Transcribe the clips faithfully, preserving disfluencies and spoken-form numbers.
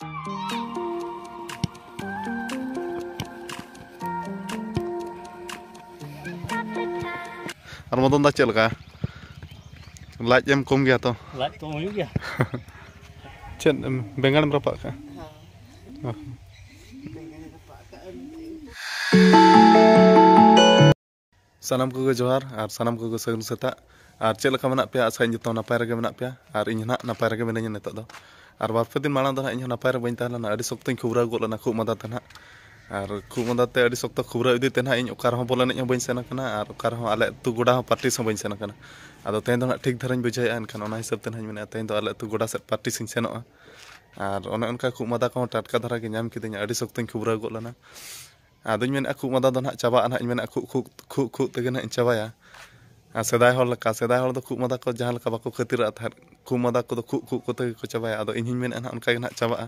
ᱟᱨ ᱢᱚᱫᱚᱱ ᱫᱟ, ᱪᱮᱫ ᱞᱮᱠᱟ? ᱞᱟᱡ ᱮᱢ ᱠᱚᱢ ᱜᱮᱭᱟ ᱛᱚ? ᱞᱟᱡ ᱠᱚᱢ ᱦᱩᱭᱩᱜ ᱜᱮᱭᱟ᱾ ᱪᱮᱫ ᱮᱢ, ᱵᱮᱸᱜᱟᱲ ᱮᱢ ᱨᱟᱯᱟᱜ ᱠᱟᱜᱼᱟ? ᱦᱮᱸ᱾ ᱚ᱾ ᱵᱮᱸᱜᱟᱲ ᱨᱟᱯᱟᱜ ᱠᱟᱜᱼᱟ᱾ ᱥᱟᱱᱟᱢ ᱠᱚᱜᱮ ᱡᱚᱦᱟᱨ ᱟᱨ ᱥᱟᱱᱟᱢ ᱠᱚᱜᱮ ᱥᱟᱹᱜᱩᱱ ᱥᱮᱛᱟᱜ᱾ ᱟᱨ ᱪᱮᱫ ᱞᱮᱠᱟ ᱢᱮᱱᱟᱜ ᱯᱮᱭᱟ? ᱟᱥᱟᱭᱟᱹᱧ ᱡᱚᱛᱚ ᱱᱟᱯᱟᱭ ᱨᱮᱜᱮ ᱢᱮᱱᱟᱜ ᱯᱮᱭᱟ ᱟᱨ ᱤᱧ ᱦᱚᱸ ᱱᱟᱦᱟᱜ ᱱᱟᱯᱟᱭ ᱨᱮᱜᱮ ᱢᱤᱱᱟᱹᱧᱟ ᱱᱤᱛᱚᱜ ᱫᱚ᱾ ᱟᱨ ᱵᱟᱨ ᱯᱮ ᱫᱤᱱ ᱢᱟᱲᱟᱝ ᱫᱚ ᱱᱟᱦᱟᱜ ᱤᱧ ᱦᱚᱸ ᱱᱟᱯᱟᱭ ᱨᱮ ᱵᱟᱹᱧ ᱛᱟᱦᱮᱸ ᱞᱮᱱᱟ, ᱟᱹᱰᱤ ᱥᱚᱠᱛᱚᱧ ᱠᱷᱩᱵᱽᱨᱟᱹᱣ ᱜᱚᱫ ᱞᱮᱱᱟ ᱠᱷᱩᱜ ᱢᱟᱸᱫᱟ ᱛᱮ ᱱᱟᱦᱟᱜ᱾ ᱟᱨ ᱠᱷᱩᱜ ᱢᱟᱸᱫᱟ ᱛᱮ ᱟᱹᱰᱤ ᱥᱚᱠᱛᱚ ᱠᱷᱩᱵᱽᱨᱟᱹᱣ ᱤᱫᱤ ᱛᱮ ᱱᱟᱦᱟᱜ ᱤᱧ ᱚᱠᱟ ᱨᱮᱦᱚᱸ ᱵᱚᱞ ᱮᱱᱮᱡ ᱦᱚᱸ ᱵᱟᱹᱧ ᱥᱮᱱ ᱟᱠᱟᱱᱟ ᱟᱨ ᱚᱠᱟ ᱨᱮᱦᱚᱸ ᱟᱞᱮ ᱟᱹᱛᱩ ᱜᱚᱰᱟ ᱦᱚᱸ practice ᱦᱚᱸ ᱵᱟᱹᱧ ᱥᱮᱱ ᱟᱠᱟᱱᱟ᱾ ᱟᱫᱚ ᱛᱮᱦᱮᱧ ᱫᱚ ᱱᱟᱦᱟᱜ ᱴᱷᱤᱠ ᱫᱷᱟᱨᱟᱧ ᱵᱩᱡᱷᱟᱹᱣᱮᱫᱼᱟ, ᱮᱱᱠᱷᱟᱱ ᱚᱱᱟ ᱦᱤᱥᱟᱹᱵ ᱛᱮ ᱱᱟᱦᱟᱜ ᱤᱧ ᱢᱮᱱᱮᱫᱼᱟ ᱛᱮᱦᱮᱧ ᱫᱚ ᱟᱞᱮ ᱟᱹᱛᱩ ᱜᱚᱰᱟ ᱥᱮᱫ practice ᱤᱧ ᱥᱮᱱᱚᱜᱼᱟ᱾ ᱟᱨ ᱚᱱᱮ ᱚᱱᱠᱟ ᱠᱷᱩᱜ ᱢᱟᱸᱫᱟ ᱠᱚᱦᱚᱸ ᱴᱟᱴᱠᱟ ᱫᱷᱟᱨᱟ ᱜᱮ ᱧᱟᱢ ᱠᱤᱫᱤᱧᱟ, ᱟᱹᱰᱤ ᱥᱚᱠᱛᱚᱧ ᱠᱷᱩᱵᱽᱨᱟᱹᱣ ᱜᱚᱫ ᱞᱮᱱᱟ᱾ ᱟᱫᱚᱧ ᱢᱮᱱᱮᱫᱼᱟ ᱠᱷᱩᱜ ᱢᱟᱸᱫᱟ ᱫᱚ ᱱᱟᱦᱟᱜ ᱪᱟᱵᱟᱜᱼᱟ ᱱᱟᱦᱟᱜ, ᱤᱧ ᱢᱮᱱᱮᱫᱼᱟ ᱠᱷᱩᱜ ᱠᱷᱩᱜ ᱠᱷᱩᱜ ᱠᱷᱩᱜ ᱛᱮᱜᱮ ᱱᱟᱦᱟᱜ ᱤᱧ ᱪᱟᱵᱟᱭᱟ᱾ ᱟᱨ ᱥᱮᱫᱟᱭ ᱦᱚᱲ ᱞᱮᱠᱟ, ᱥᱮᱫᱟᱭ ᱦᱚᱲ ᱫᱚ ᱠᱷᱩᱜ ᱢᱟᱸᱫᱟ ᱠᱚ ᱡᱟᱦᱟᱸ ᱞᱮᱠᱟ ᱵᱟᱠᱚ ᱠᱷᱟᱹᱛᱤᱨᱟᱜ ᱛᱟᱦᱮᱸᱫ, ᱠᱷᱩᱜ ᱢᱟᱸᱫᱟ ᱠᱚᱫᱚ ᱠᱷᱩᱜ ᱠᱷᱩᱜ ᱠᱚᱛᱮ ᱜᱮᱠᱚ ᱪᱟᱵᱟᱭᱟ᱾ ᱟᱫᱚ ᱤᱧ ᱦᱚᱧ ᱢᱮᱱᱮᱫᱼᱟ ᱱᱟᱦᱟᱜ ᱚᱱᱠᱟ ᱜᱮ ᱱᱟᱦᱟᱜ ᱪᱟᱵᱟᱜᱼᱟ᱾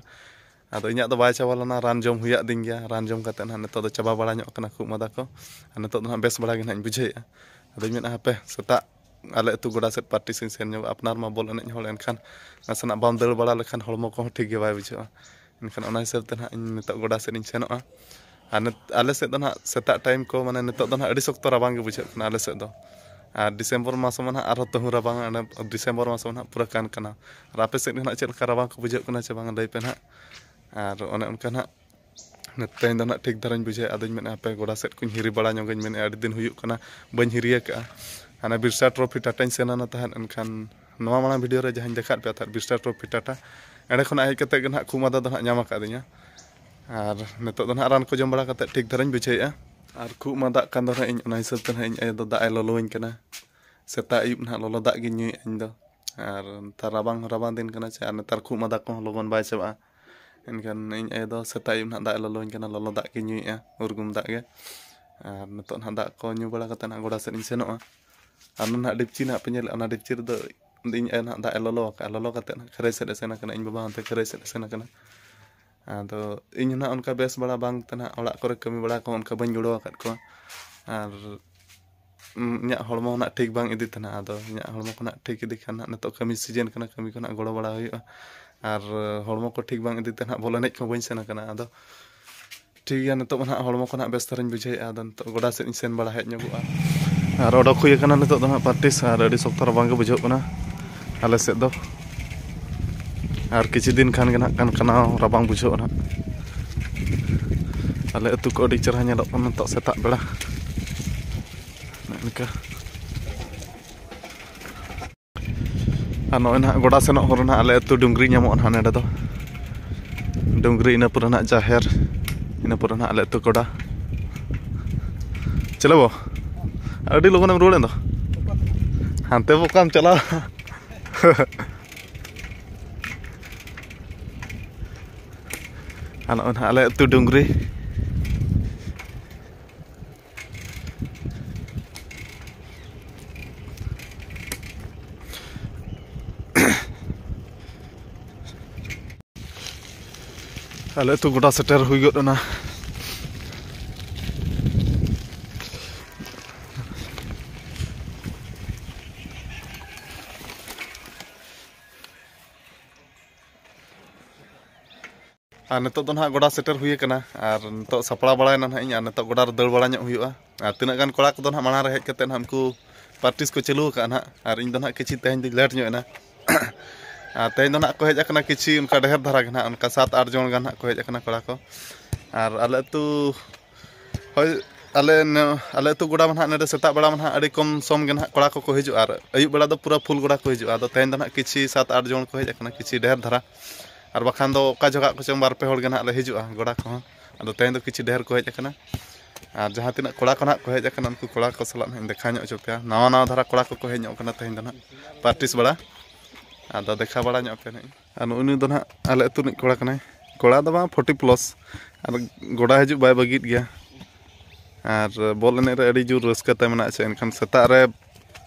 ᱟᱫᱚ ᱤᱧᱟᱹᱜ ᱫᱚ ᱵᱟᱭ ᱪᱟᱵᱟ ᱞᱮᱱᱟ, ᱨᱟᱱ ᱡᱚᱢ ᱦᱩᱭᱟᱫᱤᱧ ᱜᱮᱭᱟ᱾ ᱨᱟᱱ ᱡᱚᱢ ᱠᱟᱛᱮ ᱱᱟᱦᱟᱜ ᱱᱤᱛᱚᱜ ᱫᱚ ᱪᱟᱵᱟ ᱵᱟᱲᱟ ᱧᱚᱜ ᱠᱟᱱᱟ ᱠᱷᱩᱜ ᱢᱟᱸᱫᱟ ᱠᱚ᱾ ᱟᱨ ᱱᱤᱛᱚᱜ ᱫᱚ ᱱᱟᱦᱟᱜ ᱵᱮᱥ ᱵᱟᱲᱟ ᱜᱮ ᱱᱟᱦᱟᱜ ᱤᱧ ᱵᱩᱡᱷᱟᱹᱣᱮᱫᱼᱟ᱾ ᱟᱫᱚᱧ ᱢᱮᱱᱮᱫᱼᱟ ᱦᱟᱯᱮ ᱥᱮᱛᱟᱜ ᱟᱞᱮ ᱟᱹᱛᱩ ᱜᱚᱰᱟ ᱥᱮᱫ practice ᱤᱧ ᱥᱮᱱ ᱧᱚᱜᱚᱜᱼᱟ᱾ ᱟᱯᱱᱟᱨ ᱢᱟ ᱵᱚᱞ ᱮᱱᱮᱡ ᱦᱚᱲ, ᱮᱱᱠᱷᱟᱱ ᱱᱟᱥᱮᱱᱟᱜ ᱵᱟᱢ ᱫᱟᱹᱲ ᱵᱟᱲᱟ ᱞᱮᱠᱷᱟᱱ ᱦᱚᱲᱢᱚ ᱠᱚᱦᱚᱸ ᱴᱷᱤᱠ ᱜᱮ ᱵᱟᱭ ᱵᱩᱡᱷᱟᱹᱜᱼᱟ᱾ ᱮᱱᱠᱷᱟᱱ ᱚᱱᱟ ᱦᱤᱥᱟᱹᱵ ᱛᱮ ᱱᱟᱦᱟᱜ ᱤᱧ ᱱᱤᱛᱚᱜ ᱜᱚᱰᱟ ᱥᱮᱫ ᱤᱧ ᱥᱮᱱᱚᱜᱼᱟ᱾ ᱟᱨ ᱱᱤᱛ-, ᱟᱞᱮ ᱥᱮᱫ ᱫᱚ ᱱᱟᱦᱟᱜ ᱥᱮᱛᱟᱜ time ᱠᱚ, ᱢᱟᱱᱮ ᱱᱤᱛᱚᱜ ᱫᱚ ᱱᱟᱦᱟᱜ ᱟᱹᱰᱤ ᱥᱚᱠᱛᱚ ᱨᱟᱵᱟᱝ ᱜᱮ ᱵᱩᱡᱷᱟᱹᱜ ᱠᱟᱱᱟ ᱟᱞᱮ ᱥᱮᱫ ᱫᱚ᱾ ᱟᱨ December ᱢᱟᱥ ᱢᱟ ᱱᱟᱦᱟᱜ ᱟᱨᱦᱚᱸ ᱛᱟᱹᱦᱩ ᱨᱟᱵᱟᱝ, ᱚᱱᱮ December ᱢᱟᱥ ᱢᱟ ᱱᱟᱦᱟᱜ ᱯᱩᱨᱟᱹ ᱠᱟᱱ ᱠᱟᱱᱟ᱾ ᱟᱨ ᱟᱯᱮ ᱥᱮᱫ ᱜᱮ ᱱᱟᱦᱟᱜ ᱪᱮᱫ ᱞᱮᱠᱟ ᱨᱟᱵᱟᱝ ᱠᱚ ᱵᱩᱡᱷᱟᱹᱜ ᱠᱟᱱᱟ ᱪᱮ ᱵᱟᱝ, ᱞᱟᱹᱭ ᱯᱮ ᱱᱟᱦᱟᱜ᱾ ᱟᱨ ᱚᱱᱮ ᱚᱱᱠᱟ ᱱᱟᱦᱟᱜ ᱛᱮᱦᱮᱧ ᱫᱚ ᱱᱟᱦᱟᱜ ᱴᱷᱤᱠ ᱫᱷᱟᱨᱟᱧ ᱵᱩᱡᱷᱟᱹᱣᱮᱫᱼᱟ᱾ ᱟᱫᱚᱧ ᱢᱮᱱᱮᱫᱼᱟ ᱦᱟᱯᱮ ᱜᱚᱰᱟ ᱥᱮᱫ ᱠᱚᱧ ᱦᱤᱨᱤ ᱵᱟᱲᱟ ᱧᱚᱜᱟᱹᱧ ᱢᱮᱱᱮᱫᱼᱟ, ᱟᱹᱰᱤ ᱫᱤᱱ ᱦᱩᱭᱩᱜ ᱠᱟᱱᱟ ᱵᱟᱹᱧ ᱦᱤᱨᱤ ᱟᱠᱟᱫᱼᱟ᱾ ᱦᱟᱱᱮ ᱵᱤᱨᱥᱟ ᱴᱨᱚᱯᱷᱤ ᱴᱟᱴᱟᱧ ᱥᱮᱱ ᱞᱮᱱᱟ ᱛᱟᱦᱮᱸᱫ, ᱮᱱᱠᱷᱟᱱ ᱱᱚᱣᱟ ᱢᱟᱲᱟᱝ video ᱨᱮ ᱡᱟᱦᱟᱸᱧ ᱫᱮᱠᱷᱟᱫ ᱯᱮᱭᱟ ᱛᱟᱦᱮᱸᱫ ᱵᱤᱨᱥᱟ ᱴᱨᱚᱯᱷᱤ ᱴᱟᱴᱟ, ᱚᱸᱰᱮ ᱠᱷᱚᱱᱟᱜ ᱦᱮᱡ ᱠᱟᱛᱮᱫ ᱜᱮ ᱱᱟᱦᱟᱜ ᱠᱷᱩᱜ ᱢᱟᱸᱫᱟ ᱫᱚ ᱱᱟᱦᱟᱜ ᱧᱟᱢ ᱟᱠᱟᱫᱤᱧᱟ᱾ ᱟᱨ ᱱᱤᱛᱚᱜ ᱫᱚ ᱱᱟᱦᱟᱜ ᱨᱟᱱ ᱠᱚ ᱡᱚᱢ ᱵᱟᱲᱟ ᱠᱟᱛᱮᱫ ᱴᱷᱤᱠ ᱫᱷᱟᱨᱟᱧ ᱵᱩᱡᱷᱟᱹᱣᱮᱫᱼᱟ᱾ ᱟᱨ ᱠᱷᱩᱜ ᱢᱟᱸᱫᱟᱜ ᱠᱟᱱ ᱫᱚ ᱱᱟᱦᱟᱜ ᱤᱧ, ᱚᱱᱟ ᱦᱤᱥᱟᱹᱵ ᱛᱮ ᱱᱟᱦᱟᱜ ᱤᱧ ᱟᱭᱳ ᱫᱚ ᱫᱟᱜ ᱮ ᱞᱚᱞᱚᱣᱟᱹᱧ ᱠᱟᱱᱟ᱾ ᱥᱮᱛᱟᱜ ᱟᱹᱭᱩᱵ ᱱᱟᱦᱟᱜ ᱞᱚᱞᱚ ᱫᱟᱜ ᱜᱤᱧ ᱧᱩᱭᱮᱫᱼᱟ ᱤᱧ ᱫᱚ᱾ ᱟᱨ ᱱᱮᱛᱟᱨ ᱨᱟᱵᱟᱝ ᱦᱚᱸ ᱨᱟᱵᱟᱝ ᱫᱤᱱ ᱠᱟᱱᱟ ᱪᱮ, ᱟᱨ ᱱᱮᱛᱟᱨ ᱠᱷᱩᱜ ᱢᱟᱸᱫᱟ ᱠᱚᱦᱚᱸ ᱞᱚᱜᱚᱱ ᱵᱟᱭ ᱪᱟᱵᱟᱜᱼᱟ᱾ ᱮᱱᱠᱷᱟᱱ ᱤᱧ ᱟᱭᱳ ᱫᱚ ᱥᱮᱛᱟᱜ ᱟᱹᱭᱩᱵ ᱱᱟᱦᱟᱜ ᱫᱟᱜ ᱮ ᱞᱚᱞᱚᱣᱟᱹᱧ ᱠᱟᱱᱟ, ᱞᱚᱞᱚ ᱫᱟᱜ ᱜᱤᱧ ᱧᱩᱭᱮᱫᱼᱟ, ᱩᱨᱜᱩᱢ ᱫᱟᱜ ᱜᱮ᱾ ᱟᱨ ᱱᱤᱛᱚᱜ ᱱᱟᱦᱟᱜ ᱫᱟᱜ ᱠᱚ ᱧᱩ ᱵᱟᱲᱟ ᱠᱟᱛᱮ ᱱᱟᱦᱟᱜ ᱜᱚᱰᱟ ᱥᱮᱫ ᱤᱧ ᱥᱮᱱᱚᱜᱼᱟ᱾ ᱟᱨ ᱚᱱᱟ ᱱᱟᱦᱟᱜ ᱰᱮᱠᱪᱤ ᱱᱟᱦᱟᱜ ᱯᱮ ᱧᱮᱞᱮᱫᱼᱟ, ᱚᱱᱟ ᱰᱮᱠᱪᱤ ᱨᱮᱫᱚ ᱤᱧ ᱟᱭᱳ ᱱᱟᱦᱟᱜ ᱫᱟᱜ ᱮ ᱞᱚᱞᱚ ᱟᱠᱟᱫᱼᱟ, ᱞᱚᱞᱚ ᱠᱟᱛᱮ ᱱᱟᱦᱟᱜ ᱠᱷᱟᱹᱨᱟᱹᱭ ᱥᱮᱫ ᱮ ᱥᱮᱱ ᱟᱠᱟᱱᱟ, ᱤᱧ ᱵᱟᱵᱟ ᱦᱚᱸ ᱚᱱᱛᱮ ᱠᱷᱟᱹᱨᱟᱹᱭ ᱥᱮᱫ ᱮ ᱥᱮᱱ ᱟᱠᱟᱱᱟ᱾ ᱟᱫᱚ ᱤᱧ ᱦᱚᱸ ᱱᱟᱦᱟᱜ ᱚᱱᱠᱟ ᱵᱮᱥ ᱵᱟᱲᱟ ᱵᱟᱝ ᱛᱮ ᱱᱟᱦᱟᱜ ᱚᱲᱟᱜ ᱠᱚᱨᱮ ᱠᱟᱹᱢᱤ ᱵᱟᱲᱟ ᱠᱚᱦᱚᱸ ᱚᱱᱠᱟ ᱵᱟᱹᱧ ᱜᱚᱲᱚ ᱟᱠᱟᱫ ᱠᱚᱣᱟ᱾ ᱟᱨ ᱩᱸ, ᱤᱧᱟᱹᱜ ᱦᱚᱲᱢᱚ ᱱᱟᱦᱟᱜ ᱴᱷᱤᱠ ᱵᱟᱝ ᱤᱫᱤ ᱛᱟᱦᱮᱱᱟ᱾ ᱟᱫᱚ ᱤᱧᱟᱹᱜ ᱦᱚᱲᱢᱚ ᱠᱚ ᱱᱟᱦᱟᱜ ᱴᱷᱤᱠ ᱤᱫᱤ ᱠᱷᱟᱱ ᱱᱟᱦᱟᱜ ᱱᱤᱛᱚᱜ ᱠᱟᱹᱢᱤ season ᱠᱟᱱᱟ, ᱠᱟᱹᱢᱤ ᱠᱚ ᱱᱟᱦᱟᱜ ᱜᱚᱲᱚ ᱵᱟᱲᱟ ᱦᱩᱭᱩᱜᱼᱟ᱾ ᱟᱨ ᱦᱚᱲᱢᱚ ᱠᱚ ᱴᱷᱤᱠ ᱵᱟᱝ ᱤᱫᱤ ᱛᱮ ᱱᱟᱦᱟᱜ ᱵᱚᱞ ᱮᱱᱮᱡ ᱠᱚᱦᱚᱸ ᱵᱟᱹᱧ ᱥᱮᱱ ᱟᱠᱟᱱᱟ᱾ ᱟᱫᱚ ᱴᱷᱤᱠ ᱜᱮᱭᱟ, ᱱᱤᱛᱚᱜ ᱢᱟ ᱱᱟᱦᱟᱜ ᱦᱚᱲᱢᱚ ᱠᱚ ᱱᱟᱦᱟᱜ ᱵᱮᱥ ᱫᱷᱟᱨᱟᱧ ᱵᱩᱡᱷᱟᱹᱣᱮᱫᱼᱟ᱾ ᱟᱫᱚ ᱱᱤᱛᱚᱜ ᱜᱚᱰᱟ ᱥᱮᱫ ᱤᱧ ᱥᱮᱱ ᱵᱟᱲᱟ ᱦᱮᱡ ᱧᱚᱜᱚᱜᱼᱟ᱾ ᱟᱨ ᱚᱰᱚᱠ ᱦᱩᱭ ᱟᱠᱟᱱᱟ ᱱᱤᱛᱚᱜ ᱫᱚ ᱱᱟᱦᱟᱜ ᱯᱨᱮᱠᱴᱤᱥ, ᱟᱨ ᱟᱹᱰᱤ ᱥᱚᱠᱛᱚ ᱨᱟᱵᱟᱝ ᱜᱮ ᱵᱩᱡᱷᱟᱹᱜ ᱠᱟᱱᱟ ᱟᱞᱮ ᱥᱮᱫ ᱫᱚ᱾ ᱟᱨ ᱠᱤᱪᱷᱩ ᱫᱤᱱ ᱠᱷᱟᱱ ᱜᱮ ᱱᱟᱦᱟᱜ ᱠᱟᱱᱠᱟᱱᱟᱣ ᱨᱟᱵᱟᱝ ᱵᱩᱡᱷᱟᱹᱜᱼᱟ ᱱᱟᱦᱟᱜ᱾ ᱟᱞᱮ ᱟᱹᱛᱩ ᱠᱚ ᱟᱹᱰᱤ ᱪᱮᱦᱨᱟ ᱧᱮᱞᱚᱜ ᱠᱟᱱᱟ ᱱᱤᱛᱚᱜ ᱥᱮᱛᱟᱜ ᱵᱮᱲᱟ᱾ ᱱᱚᱜᱼᱚ ᱱᱚᱝᱠᱟ᱾ ᱟᱨ ᱱᱚᱜᱼᱚᱭ ᱱᱟᱦᱟᱜ ᱜᱚᱰᱟ ᱥᱮᱱᱚᱜ ᱦᱚᱨ ᱨᱮ ᱱᱟᱦᱟᱜ ᱟᱞᱮ ᱟᱹᱛᱩ ᱰᱩᱝᱨᱤ ᱧᱟᱢᱚᱜᱼᱟ ᱱᱟᱦᱟᱜ ᱱᱚᱸᱰᱮ ᱫᱚ᱾ ᱰᱩᱝᱨᱤ, ᱤᱱᱟᱹ ᱯᱚᱨᱮ ᱱᱟᱦᱟᱜ ᱡᱟᱦᱮᱨ, ᱤᱱᱟᱹ ᱯᱚᱨᱮ ᱱᱟᱦᱟᱜ ᱟᱞᱮ ᱟᱹᱛᱩ ᱜᱚᱰᱟ᱾ ᱪᱮᱞᱮ ᱵᱚ? ᱟᱹᱰᱤ ᱞᱚᱜᱚᱱᱮᱢ ᱨᱩᱣᱟᱹᱲᱮᱱ ᱫᱚ᱾ ᱦᱟᱱᱛᱮ ᱵᱚ ᱚᱠᱟᱢ ᱪᱟᱞᱟᱣ? ᱟᱨ ᱱᱚᱜᱼᱚᱭ ᱱᱟᱦᱟᱜ ᱟᱞᱮ ᱟᱹᱛᱩ ᱰᱩᱝᱨᱤ᱾ ᱟᱞᱮ ᱟᱹᱛᱩ ᱜᱚᱰᱟ ᱥᱮᱴᱮᱨ ᱦᱩᱭ ᱜᱚᱫ ᱮᱱᱟ᱾ ᱟᱨ ᱱᱤᱛᱚᱜ ᱫᱚ ᱱᱟᱦᱟᱜ ᱜᱚᱰᱟ ᱥᱮᱴᱮᱨ ᱦᱩᱭ ᱟᱠᱟᱱᱟ, ᱟᱨ ᱱᱤᱛᱚᱜ ᱥᱟᱯᱲᱟᱣ ᱵᱟᱲᱟᱭᱮᱱᱟ ᱱᱟᱦᱟᱜ ᱤᱧ, ᱟᱨ ᱱᱤᱛᱚᱜ ᱜᱚᱰᱟ ᱨᱮ ᱫᱟᱹᱲ ᱵᱟᱲᱟ ᱧᱚᱜ ᱦᱩᱭᱩᱜᱼᱟ᱾ ᱟᱨ ᱛᱤᱱᱟᱹᱜ ᱜᱟᱱ ᱠᱚᱲᱟ ᱠᱚᱫᱚ ᱱᱟᱦᱟᱜ ᱢᱟᱲᱟᱝ ᱨᱮ ᱦᱮᱡ ᱠᱟᱛᱮ ᱱᱟᱦᱟᱜ ᱩᱱᱠᱩ ᱯᱨᱮᱠᱴᱤᱥ ᱠᱚ ᱪᱟᱹᱞᱩ ᱟᱠᱟᱫᱼᱟ ᱱᱟᱦᱟᱜ, ᱟᱨ ᱤᱧ ᱫᱚ ᱱᱟᱦᱟᱜ ᱠᱤᱪᱷᱩ ᱛᱮᱦᱮᱧ ᱫᱚᱧ ᱞᱮᱴ ᱧᱚᱜ ᱮᱱᱟ᱾ ᱟᱨ ᱛᱮᱦᱮᱧ ᱫᱚ ᱱᱟᱦᱟᱜ ᱠᱚ ᱦᱮᱡ ᱟᱠᱟᱱᱟ ᱠᱤᱪᱷᱩ ᱚᱱᱠᱟ ᱰᱷᱮᱨ ᱫᱷᱟᱨᱟ ᱜᱮ ᱱᱟᱦᱟᱜ, ᱚᱱᱠᱟ ᱥᱟᱛ ᱟᱴ ᱡᱚᱱ ᱜᱟᱱ ᱱᱟᱦᱟᱜ ᱠᱚ ᱦᱮᱡ ᱟᱠᱟᱱᱟ ᱠᱚᱲᱟ ᱠᱚ᱾ ᱟᱨ ᱟᱞᱮ ᱟᱹᱛᱩ, ᱦᱳᱭ, ᱟᱞᱮ ᱱᱮ-, ᱟᱞᱮ ᱟᱹᱛᱩ ᱜᱚᱰᱟ ᱢᱟ ᱱᱟᱦᱟᱜ ᱱᱚᱰᱮ ᱥᱮᱛᱟᱜ ᱵᱮᱲᱟ ᱢᱟ ᱱᱟᱦᱟᱜ ᱟᱹᱰᱤ ᱠᱚᱢ ᱥᱚᱢ ᱜᱮ ᱱᱟᱦᱟᱜ ᱠᱚᱲᱟ ᱠᱚᱠᱚ ᱦᱤᱡᱩᱜᱼᱟ, ᱟᱨ ᱟᱹᱭᱩᱵ ᱵᱮᱲᱟ ᱫᱚ ᱯᱩᱨᱟᱹ ᱯᱷᱩᱞ ᱜᱚᱰᱟ ᱠᱚ ᱦᱤᱡᱩᱜᱼᱟ᱾ ᱟᱫᱚ ᱛᱮᱦᱮᱧ ᱫᱚ ᱱᱟᱦᱟᱜ ᱠᱤᱪᱷᱤ ᱥᱟᱛ ᱟᱴ ᱡᱚᱱ ᱠᱚ ᱦᱮᱡ ᱟᱠᱟᱱᱟ, ᱠᱤᱪᱷᱤ ᱰᱷᱮᱨ ᱫᱷᱟᱨᱟ᱾ ᱟᱨ ᱵᱟᱠᱷᱟᱱ ᱫᱚ ᱚᱠᱟ ᱡᱚᱦᱚᱜ ᱠᱚᱪᱚᱝ ᱵᱟᱨ ᱯᱮ ᱦᱚᱲ ᱜᱮ ᱱᱟᱦᱟᱜ ᱞᱮ ᱦᱤᱡᱩᱜᱼᱟ ᱜᱚᱰᱟ ᱠᱚᱦᱚᱸ᱾ ᱟᱫᱚ ᱛᱮᱦᱮᱧ ᱫᱚ ᱠᱤᱪᱷᱤ ᱰᱷᱮᱨ ᱠᱚ ᱦᱮᱡ ᱟᱠᱟᱱᱟ᱾ ᱟᱨ ᱡᱟᱦᱟᱸ ᱛᱤᱱᱟᱹᱜ ᱠᱚᱲᱟ ᱠᱚ ᱱᱟᱦᱟᱜ ᱠᱚ ᱦᱮᱡ ᱟᱠᱟᱱᱟ, ᱩᱱᱠᱩ ᱠᱚᱲᱟ ᱠᱚ ᱥᱟᱞᱟᱜ ᱱᱟᱦᱟᱜ ᱤᱧ ᱫᱮᱠᱷᱟᱣ ᱧᱚᱜ ᱦᱚᱪᱚ ᱯᱮᱭᱟ᱾ ᱱᱟᱣᱟ ᱱᱟᱣᱟ ᱫᱷᱟᱨᱟ ᱠᱚᱲᱟ ᱠᱚᱠᱚ ᱦᱮᱡ ᱧᱚᱜ ᱠᱟᱱᱟ ᱛᱮᱦᱮᱧ ᱫᱚ ᱱᱟᱦᱟᱜ ᱯᱨᱮᱠᱴᱤᱥ ᱵᱟᱲᱟ᱾ ᱟᱫᱚ ᱫᱮᱠᱷᱟᱣ ᱵᱟᱲᱟ ᱧᱚᱜ ᱯᱮ ᱱᱟᱦᱟᱜ᱾ ᱟᱨ ᱱᱩᱜᱼᱩ ᱱᱩᱭ ᱫᱚ ᱱᱟᱦᱟᱜ ᱟᱞᱮ ᱟᱹᱛᱩ ᱨᱤᱱᱤᱡ ᱠᱚᱲᱟ ᱠᱟᱱᱟᱭ᱾ ᱠᱚᱲᱟ ᱫᱚ ᱵᱟᱝ, ᱯᱷᱳᱨᱴᱤ ᱯᱞᱟᱥ᱾ ᱟᱨ ᱜᱚᱰᱟ ᱦᱤᱡᱩᱜ ᱵᱟᱭ ᱵᱟᱹᱜᱤᱭᱮᱫ ᱜᱮᱭᱟ᱾ ᱟᱨ ᱵᱚᱞ ᱮᱱᱮᱡ ᱨᱮ ᱟᱹᱰᱤ ᱡᱳᱨ ᱨᱟᱹᱥᱠᱟᱹ ᱛᱟᱭ ᱢᱮᱱᱟᱜᱼᱟ᱾ ᱪᱮ ᱮᱱᱠᱷᱟᱱ ᱥᱮᱛᱟᱜ ᱨᱮ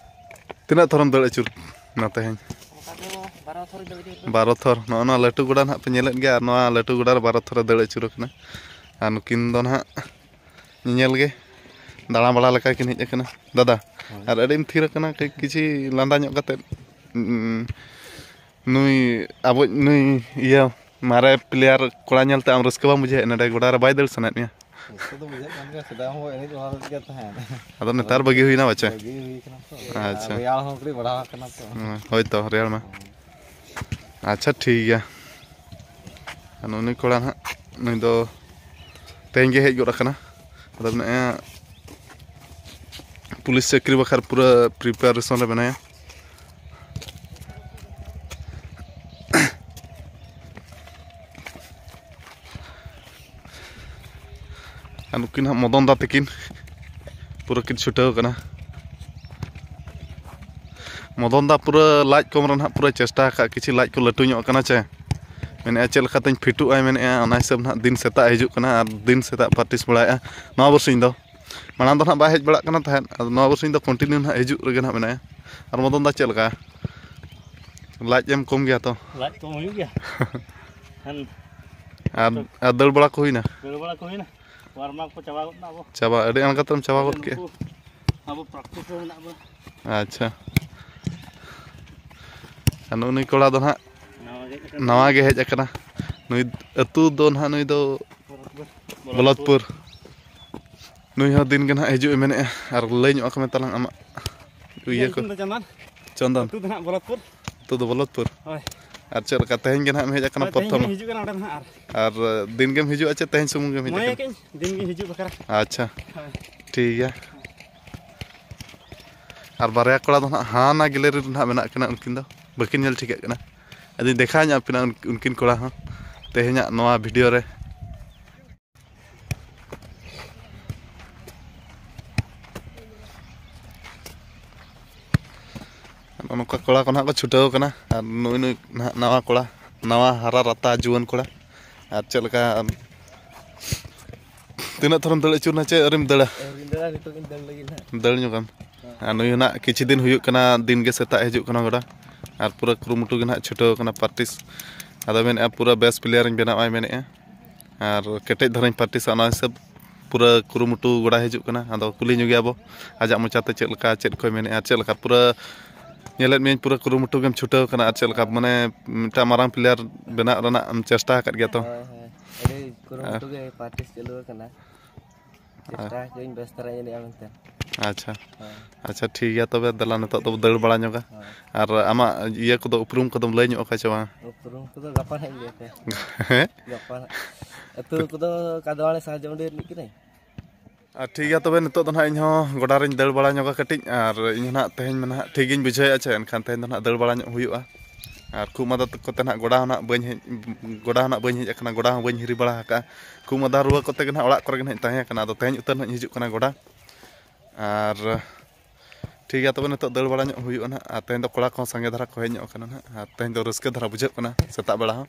ᱛᱤᱱᱟᱹᱜ ᱛᱷᱚᱨᱮᱢ ᱫᱟᱹᱲ ᱟᱹᱪᱩᱨ ᱱᱟ ᱛᱮᱦᱮᱧ? ᱚᱱᱠᱟ ᱫᱚ ᱵᱟᱨᱚ ᱛᱷᱚᱨ ᱫᱟᱹᱲ ᱟᱹᱪᱩᱨ ᱠᱟᱱᱟ᱾ ᱵᱟᱨᱚ ᱛᱷᱚᱨ᱾ ᱱᱚᱜᱼᱚ ᱱᱚᱣᱟ ᱞᱟᱹᱴᱩ ᱜᱚᱰᱟ ᱱᱟᱦᱟᱜ ᱯᱮ ᱧᱮᱞᱮᱫ ᱜᱮᱭᱟ, ᱟᱨ ᱱᱚᱣᱟ ᱞᱟᱹᱴᱩ ᱜᱚᱰᱟ ᱨᱮ ᱵᱟᱨᱚ ᱛᱷᱚᱨᱮ ᱫᱟᱹᱲ ᱟᱹᱪᱩᱨ ᱟᱠᱟᱱᱟ᱾ ᱟᱨ ᱱᱩᱠᱤᱱ ᱫᱚ ᱱᱟᱦᱟᱜ ᱧᱮᱧᱮᱞ ᱜᱮ, ᱫᱟᱬᱟ ᱵᱟᱲᱟ ᱞᱮᱠᱟ ᱠᱤᱱ ᱦᱮᱡ ᱟᱠᱟᱱᱟ᱾ ᱫᱟᱫᱟ, ᱦᱳᱭ᱾ ᱟᱨ ᱟᱹᱰᱤᱢ ᱛᱷᱤᱨ ᱟᱠᱟᱱᱟ, ᱠᱟᱹᱡ ᱠᱤᱪᱷᱤ ᱞᱟᱸᱫᱟ ᱧᱚᱜ ᱠᱟᱛᱮᱫ, ᱩᱸ, ᱱᱩᱭ ᱟᱵᱚ ᱱᱩᱭ ᱤᱭᱟᱹ ᱢᱟᱨᱮ ᱯᱞᱮᱭᱟᱨ ᱠᱚᱲᱟ ᱧᱮᱞᱛᱮ ᱟᱢ ᱨᱟᱹᱥᱠᱟᱹ ᱵᱟᱢ ᱵᱩᱡᱷᱟᱹᱣᱮᱫ? ᱱᱚᱰᱮ ᱜᱚᱰᱟ ᱨᱮ ᱵᱟᱭ ᱫᱟᱹᱲ ᱥᱟᱱᱟᱭᱮᱫ ᱢᱮᱭᱟ? ᱨᱟᱹᱥᱠᱟᱹ ᱫᱚ ᱵᱩᱡᱷᱟᱹᱜ ᱠᱟᱱ ᱜᱮᱭᱟ, ᱥᱮᱫᱟᱭ ᱦᱚᱸ ᱮᱱᱮᱡ ᱵᱟᱲᱟ ᱞᱮᱫ ᱜᱮᱭᱟ ᱛᱟᱦᱮᱸᱫ᱾ ᱟᱫᱚ ᱱᱮᱛᱟᱨ ᱵᱟᱹᱜᱤ ᱦᱩᱭᱱᱟ ᱵᱟᱪᱮ? ᱵᱟᱹᱜᱤ ᱦᱩᱭ ᱠᱟᱱᱟ ᱛᱚ᱾ ᱟᱪᱪᱷᱟ᱾ ᱨᱮᱭᱟᱲ ᱦᱚᱸ ᱠᱟᱹᱴᱤᱡ ᱵᱟᱲᱦᱟᱣ ᱠᱟᱱᱟ ᱛᱚ᱾ ᱦᱩᱸ, ᱦᱳᱭ ᱛᱚ, ᱨᱮᱭᱟᱲ ᱢᱟ᱾ ᱟᱪᱪᱷᱟ, ᱴᱷᱤᱠ ᱜᱮᱭᱟ᱾ ᱟᱨ ᱩᱱᱤ ᱠᱚᱲᱟ ᱱᱟᱦᱟᱜ, ᱱᱩᱭ ᱫᱚ ᱛᱮᱦᱮᱧ ᱜᱮ ᱦᱮᱡ ᱜᱚᱫ ᱟᱠᱟᱱᱟ᱾ ᱟᱫᱚ ᱢᱮᱱᱟᱭᱟ ᱯᱩᱞᱤᱥ ᱪᱟᱹᱠᱨᱤ ᱵᱟᱠᱷᱨᱟ ᱯᱩᱨᱟᱹ ᱯᱨᱤᱯᱟᱨᱮᱥᱚᱱ ᱨᱮ ᱢᱮᱱᱟᱭᱟ᱾ ᱟᱨ ᱱᱩᱠᱤᱱ ᱦᱟᱸᱜ ᱢᱚᱫᱚᱱ ᱫᱟ ᱛᱟᱹᱠᱤᱱ ᱯᱩᱨᱟᱹ ᱠᱤᱱ ᱪᱷᱩᱴᱟᱹᱣ ᱠᱟᱱᱟ᱾ ᱢᱚᱫᱚᱱ ᱫᱟ ᱯᱩᱨᱟᱹ ᱞᱟᱡ ᱠᱚᱢ ᱨᱮ ᱱᱟᱦᱟᱜ ᱯᱩᱨᱟᱹ ᱪᱮᱥᱴᱟ ᱟᱠᱟᱫ, ᱠᱤᱪᱷᱩ ᱞᱟᱡ ᱠᱚ ᱞᱟᱹᱴᱩ ᱧᱚᱜ ᱠᱟᱱᱟ ᱪᱮ, ᱢᱮᱱᱮᱫᱼᱟ ᱪᱮᱫ ᱞᱮᱠᱟᱛᱤᱧ ᱯᱷᱤᱴᱩᱜᱼᱟᱭ, ᱢᱮᱱᱮᱫᱼᱟ ᱚᱱᱟ ᱦᱤᱥᱟᱹᱵ ᱱᱟᱦᱟᱜ ᱫᱤᱱ ᱥᱮᱛᱟᱜ ᱦᱤᱡᱩᱜ ᱠᱟᱱᱟ ᱟᱨ ᱫᱤᱱ ᱥᱮᱛᱟᱜ ᱯᱨᱮᱠᱴᱤᱥ ᱵᱟᱲᱟᱭᱮᱫᱼᱟ᱾ ᱱᱚᱣᱟ ᱵᱚᱨᱥᱤᱧ ᱫᱚ, ᱢᱟᱲᱟᱝ ᱫᱚ ᱱᱟᱦᱟᱜ ᱵᱟᱭ ᱦᱮᱡ ᱵᱟᱲᱟᱜ ᱠᱟᱱᱟ ᱛᱟᱦᱮᱸᱫ, ᱟᱫᱚ ᱱᱚᱣᱟ ᱵᱚᱨᱥᱤᱧ ᱫᱚ ᱠᱚᱱᱴᱤᱱᱤᱭᱩ ᱱᱟᱦᱟᱜ ᱦᱤᱡᱩᱜ ᱨᱮᱜᱮ ᱱᱟᱦᱟᱜ ᱢᱮᱱᱟᱭᱟ᱾ ᱟᱨ ᱢᱚᱫᱚᱱ ᱫᱟ ᱪᱮᱫ ᱞᱮᱠᱟ, ᱞᱟᱡ ᱮᱢ ᱠᱚᱢ ᱜᱮᱭᱟ ᱛᱚ? ᱞᱟᱡ ᱠᱚᱢ ᱦᱩᱭᱩᱜ ᱜᱮᱭᱟ᱾ ᱦᱮᱸ᱾ ᱟᱨ, ᱟᱨ ᱫᱟᱹᱲ ᱵᱟᱲᱟ ᱠᱚ ᱦᱩᱭᱱᱟ? ᱫᱟᱹᱲ ᱵᱟᱲᱟ ᱠᱚ ᱦᱩᱭᱱᱟ᱾ ᱣᱟᱨᱢ ᱟᱯ ᱠᱚ ᱪᱟᱵᱟ ᱜᱚᱫ ᱱᱟ ᱟᱵᱚ᱾ ᱪᱟᱵᱟ, ᱟᱹᱰᱤ ᱟᱬᱜᱟᱛ ᱨᱮᱢ ᱪᱟᱵᱟ ᱜᱚᱫ ᱠᱮᱫᱼᱟ᱾ ᱱᱩᱠᱩ ᱟᱵᱚ ᱯᱨᱮᱠᱴᱤᱥ ᱨᱮ ᱢᱮᱱᱟᱜ ᱵᱚᱱᱟ᱾ ᱟᱪᱪᱷᱟ᱾ ᱟᱨ ᱱᱩᱜᱼᱩ ᱱᱩᱭ ᱠᱚᱲᱟ ᱫᱚ ᱱᱟᱦᱟᱜ ᱱᱟᱣᱟ ᱜᱮ ᱦᱮᱡ ᱟᱠᱟᱱᱟ᱾ ᱱᱟᱣᱟ ᱜᱮ ᱦᱮᱡ ᱟᱠᱟᱱᱟ᱾ ᱱᱩᱭ ᱟᱹᱛᱩ ᱫᱚ ᱱᱟᱦᱟᱜ ᱱᱩᱭ ᱫᱚ ᱵᱚᱞᱚᱛᱯᱩᱨ᱾ ᱵᱚᱞᱚᱛᱯᱩᱨ᱾ ᱱᱩᱭ ᱦᱚᱸ ᱫᱤᱱ ᱜᱮ ᱱᱟᱦᱟᱜ ᱦᱤᱡᱩᱜ ᱮ ᱢᱮᱱᱮᱫᱼᱟ᱾ ᱟᱨ ᱞᱟᱹᱭ ᱧᱚᱜ ᱟᱠᱚ ᱢᱮ ᱛᱟᱞᱟᱝ ᱟᱢᱟᱜ ᱤᱭᱟᱹ ᱤᱧᱟᱹᱜ ᱠᱚ᱾ ᱧᱩᱛᱩᱢ ᱫᱚ ᱪᱚᱱᱫᱚᱱ᱾ ᱪᱚᱱᱫᱚᱱ᱾ ᱟᱹᱛᱩ ᱫᱚ ᱱᱟᱦᱟᱜ ᱵᱚᱞᱚᱛᱯᱩᱨ᱾ ᱟᱹᱛᱩ ᱫᱚ ᱵᱚᱞᱚᱛᱯᱩᱨ᱾ ᱦᱳᱭ᱾ ᱟᱨ ᱪᱮᱫ ᱞᱮᱠᱟ ᱛᱮᱦᱮᱧ ᱜᱮ ᱱᱟᱦᱟᱜ ᱮᱢ ᱦᱮᱡ ᱟᱠᱟᱱᱟ ᱦᱳᱭ, ᱛᱮᱦᱮᱧ ᱯᱨᱚᱛᱷᱚᱢ? ᱜᱤᱧ ᱦᱤᱡᱩᱜ ᱠᱟᱱᱟ ᱚᱸᱰᱮ ᱱᱟᱦᱟᱜ ᱟᱨ ᱟᱨ ᱫᱤᱱ ᱜᱮᱢ ᱦᱤᱡᱩᱜᱼᱟ ᱪᱮ ᱛᱮᱦᱮᱧ ᱥᱩᱢᱩᱝ ᱜᱮᱢ ᱦᱮᱡ ᱢᱚᱱᱮ ᱟᱠᱟᱱᱟ? ᱠᱟᱜ ᱟᱹᱧ ᱫᱤᱱ ᱜᱤᱧ ᱦᱤᱡᱩᱜ ᱵᱟᱠᱷᱨᱟ᱾ ᱟᱪᱪᱷᱟ᱾ ᱦᱳᱭ᱾ ᱴᱷᱤᱠ ᱜᱮᱭᱟ᱾ ᱟᱨ ᱵᱟᱨᱭᱟ ᱠᱚᱲᱟ ᱫᱚ ᱱᱟᱦᱟᱜ ᱦᱟᱱᱟ ᱜᱮᱞᱟᱨᱤ ᱨᱮ ᱱᱟᱦᱟᱜ ᱢᱮᱱᱟᱜ ᱠᱤᱱᱟ, ᱩᱱᱠᱤᱱ ᱫᱚ ᱵᱟᱹᱠᱤᱱ ᱧᱮᱞ ᱴᱷᱤᱠᱟᱹᱜ ᱠᱟᱱᱟ᱾ ᱟᱫᱚᱧ ᱫᱮᱠᱷᱟᱣ ᱧᱚᱜ ᱟᱹᱠᱤᱱᱟ ᱩᱱ-, ᱩᱱᱠᱤᱱ ᱠᱚᱲᱟ ᱦᱚᱸ ᱛᱮᱦᱮᱧᱟᱜ ᱱᱚᱣᱟ ᱵᱷᱤᱰᱤᱭᱳ ᱨᱮ᱾ ᱱᱚᱜᱼᱚ ᱱᱚᱝᱠᱟ ᱠᱚᱲᱟ ᱠᱚ ᱱᱟᱦᱟᱜ ᱠᱚ ᱪᱷᱩᱴᱟᱹᱣ ᱠᱟᱱᱟ᱾ ᱟᱨ ᱱᱩᱭ ᱱᱩᱭ ᱱᱟᱦᱟᱜ ᱱᱟᱣᱟ ᱠᱚᱲᱟ, ᱱᱟᱣᱟ ᱦᱟᱨᱟ ᱨᱟᱛᱟ ᱡᱩᱣᱟᱹᱱ ᱠᱚᱲᱟ᱾ ᱟᱨ ᱪᱮᱫ ᱞᱮᱠᱟ ᱛᱤᱱᱟᱹᱜ ᱛᱷᱚᱨᱮᱢ ᱫᱟᱹᱲ ᱟᱹᱪᱩᱨᱱᱟ ᱪᱮ ᱟᱹᱣᱨᱤᱢ ᱫᱟᱹᱲᱟ? ᱟᱹᱣᱨᱤᱧ ᱫᱟᱹᱲᱟ, ᱱᱤᱛᱚᱜ ᱤᱧ ᱫᱟᱹᱲ ᱞᱟᱹᱜᱤᱫ ᱱᱟᱦᱟᱜ᱾ ᱫᱟᱹᱲ ᱧᱚᱜᱟᱢ᱾ ᱦᱮᱸ᱾ ᱟᱨ ᱱᱩᱭ ᱦᱚᱸ ᱱᱟᱦᱟᱜ ᱠᱤᱪᱷᱩ ᱫᱤᱱ ᱦᱩᱭᱩᱜ ᱠᱟᱱᱟ, ᱫᱤᱱ ᱜᱮ ᱥᱮᱛᱟᱜ ᱦᱤᱡᱩᱜ ᱠᱟᱱᱟ ᱜᱚᱰᱟ᱾ ᱟᱨ ᱯᱩᱨᱟᱹ ᱠᱩᱨᱩᱢᱩᱴᱩ ᱜᱮ ᱱᱟᱦᱟᱜ ᱪᱷᱩᱴᱟᱹᱣ ᱠᱟᱱᱟ ᱯᱨᱮᱠᱴᱤᱥ᱾ ᱟᱫᱚ ᱢᱮᱱᱮᱫᱼᱟ ᱯᱩᱨᱟᱹ ᱵᱮᱥ ᱯᱞᱮᱭᱟᱨᱤᱧ ᱵᱮᱱᱟᱣᱟᱭ ᱢᱮᱱᱮᱫᱼᱟ᱾ ᱟᱨ ᱠᱮᱴᱮᱡ ᱫᱷᱟᱨᱟᱧ ᱯᱨᱮᱠᱴᱤᱥᱟ, ᱚᱱᱟ ᱦᱤᱥᱟᱹᱵ ᱯᱩᱨᱟᱹ ᱠᱩᱨᱩᱢᱩᱴᱩ ᱜᱚᱰᱟ ᱦᱤᱡᱩᱜ ᱠᱟᱱᱟ᱾ ᱟᱫᱚ ᱠᱩᱞᱤ ᱧᱚᱜᱮᱭᱟ ᱵᱚ ᱟᱡᱟᱜ ᱢᱚᱪᱟᱛᱮ ᱪᱮᱫ ᱞᱮᱠᱟ, ᱪᱮᱫ ᱠᱚᱭ ᱢᱮᱱᱮᱫᱼᱟ, ᱪᱮᱫ ᱞᱮᱠᱟ ᱯᱩᱨᱟᱹ ᱧᱮᱞᱮᱫ ᱢᱤᱭᱟᱹᱧ ᱯᱩᱨᱟᱹ ᱠᱩᱨᱩᱢᱩᱴᱩ ᱜᱮᱢ ᱪᱷᱩᱴᱟᱹᱣ ᱠᱟᱱᱟ, ᱟᱨ ᱪᱮᱫ ᱞᱮᱠᱟ ᱢᱟᱱᱮ ᱢᱤᱫᱴᱟᱝ ᱢᱟᱨᱟᱝ ᱯᱞᱮᱭᱟᱨ ᱵᱮᱱᱟᱜ ᱨᱮᱱᱟᱜ ᱮᱢ ᱪᱮᱥᱴᱟ ᱟᱠᱟᱫ ᱜᱮᱭᱟ ᱛᱚ? ᱦᱳᱭ, ᱦᱳᱭ, ᱟᱹᱰᱤ ᱠᱩᱨᱩᱢᱩᱴᱩ ᱜᱮ ᱯᱨᱮᱠᱴᱤᱥ ᱪᱟᱹᱞᱩ ᱟᱠᱟᱱᱟ᱾ ᱪᱮᱥᱴᱟ ᱟᱠᱟᱫᱟᱹᱧ ᱵᱮᱥ ᱫᱷᱟᱨᱟ ᱮᱱᱮᱡᱼᱟ ᱢᱮᱱᱛᱮ᱾ ᱟᱪᱪᱷᱟ᱾ ᱦᱳᱭ᱾ ᱟᱪᱪᱷᱟ, ᱴᱷᱤᱠ ᱜᱮᱭᱟ ᱛᱚᱵᱮ, ᱫᱮᱞᱟ ᱱᱤᱛᱚᱜ ᱫᱚ ᱫᱟᱹᱲ ᱵᱟᱲᱟ ᱧᱚᱜᱟ᱾ ᱦᱳᱭ᱾ ᱟᱨ ᱟᱢᱟᱜ ᱤᱭᱟᱹ ᱠᱚᱫᱚ, ᱩᱯᱨᱩᱢ ᱠᱚᱫᱚᱢ ᱞᱟᱹᱭ ᱧᱚᱜ ᱟᱠᱟᱫ ᱪᱮ ᱵᱟᱝ? ᱩᱯᱨᱩᱢ ᱠᱚᱫᱚ ᱜᱟᱯᱟ ᱦᱟᱸᱜ ᱤᱧ ᱞᱟᱹᱭ ᱟᱯᱮᱭᱟ᱾ ᱦᱮᱸ? ᱜᱟᱯᱟ ᱦᱟᱸᱜ᱾ ᱟᱹᱛᱩ ᱠᱚᱫᱚ ᱠᱟᱫᱣᱟᱲᱮ ᱥᱟᱦᱟᱨ ᱡᱚᱢᱰᱤ ᱨᱤᱱᱤᱡ ᱠᱟᱹᱱᱟᱹᱧ᱾ ᱟᱨ ᱴᱷᱤᱠ ᱜᱮᱭᱟ ᱛᱚᱵᱮ, ᱱᱤᱛᱚᱜ ᱫᱚ ᱱᱟᱦᱟᱜ ᱤᱧ ᱦᱚᱸ ᱜᱚᱰᱟ ᱨᱤᱧ ᱫᱟᱹᱲ ᱵᱟᱲᱟ ᱧᱚᱜᱟ ᱠᱟᱹᱴᱤᱡ, ᱟᱨ ᱤᱧ ᱦᱚᱸ ᱱᱟᱦᱟᱜ ᱛᱮᱦᱮᱧ ᱢᱟ ᱱᱟᱦᱟᱜ ᱴᱷᱤᱠ ᱜᱤᱧ ᱵᱩᱡᱷᱟᱹᱣᱮᱫᱼᱟ ᱪᱮ, ᱮᱱᱠᱷᱟᱱ ᱛᱮᱦᱮᱧ ᱫᱚ ᱱᱟᱦᱟᱜ ᱫᱟᱹᱲ ᱵᱟᱲᱟ ᱧᱚᱜ ᱦᱩᱭᱩᱜᱼᱟ᱾ ᱟᱨ ᱠᱷᱩᱜ ᱢᱟᱸᱫᱟ ᱠᱚᱛᱮ ᱱᱟᱦᱟᱜ ᱜᱚᱰᱟ ᱦᱚᱸ ᱱᱟᱦᱟᱜ ᱵᱟᱹᱧ ᱦᱮᱡ, ᱜᱚᱰᱟ ᱦᱚᱸ ᱱᱟᱦᱟᱜ ᱵᱟᱹᱧ ᱦᱮᱡ ᱟᱠᱟᱱᱟ, ᱜᱚᱰᱟ ᱦᱚᱸ ᱵᱟᱹᱧ ᱦᱤᱨᱤ ᱵᱟᱲᱟ ᱟᱠᱟᱫᱼᱟ᱾ ᱠᱷᱩᱜ ᱢᱟᱸᱫᱟ ᱨᱩᱣᱟᱹ ᱠᱚᱛᱮ ᱜᱮ ᱱᱟᱦᱟᱜ ᱚᱲᱟᱜ ᱠᱚᱨᱮ ᱜᱮ ᱱᱟᱦᱟᱜ ᱤᱧ ᱛᱟᱦᱮᱸ ᱠᱟᱱᱟ, ᱟᱫᱚ ᱛᱮᱦᱮᱧ ᱩᱛᱟᱹᱨ ᱱᱟᱦᱟᱜ ᱤᱧ ᱦᱤᱡᱩᱜ ᱠᱟᱱᱟ ᱜᱚᱰᱟ᱾ ᱟᱨ ᱴᱷᱤᱠ ᱜᱮᱭᱟ ᱛᱚᱵᱮ, ᱱᱤᱛᱚᱜ ᱫᱟᱹᱲ ᱵᱟᱲᱟ ᱧᱚᱜ ᱦᱩᱭᱩᱜᱼᱟ ᱱᱟᱦᱟᱜ, ᱟᱨ ᱛᱮᱦᱮᱧ ᱫᱚ ᱠᱚᱲᱟ ᱠᱚᱦᱚᱸ ᱥᱟᱸᱜᱮ ᱫᱷᱟᱨᱟ ᱠᱚ ᱦᱮᱡ ᱧᱚᱜ ᱟᱠᱟᱱᱟ ᱱᱟᱦᱟᱜ, ᱟᱨ ᱛᱮᱦᱮᱧ ᱫᱚ ᱨᱟᱹᱥᱠᱟᱹ ᱫᱷᱟᱨᱟ ᱵᱩᱡᱷᱟᱹᱜ ᱠᱟᱱᱟ ᱥᱮᱛᱟᱜ ᱵᱮᱲᱟ ᱦᱚᱸ᱾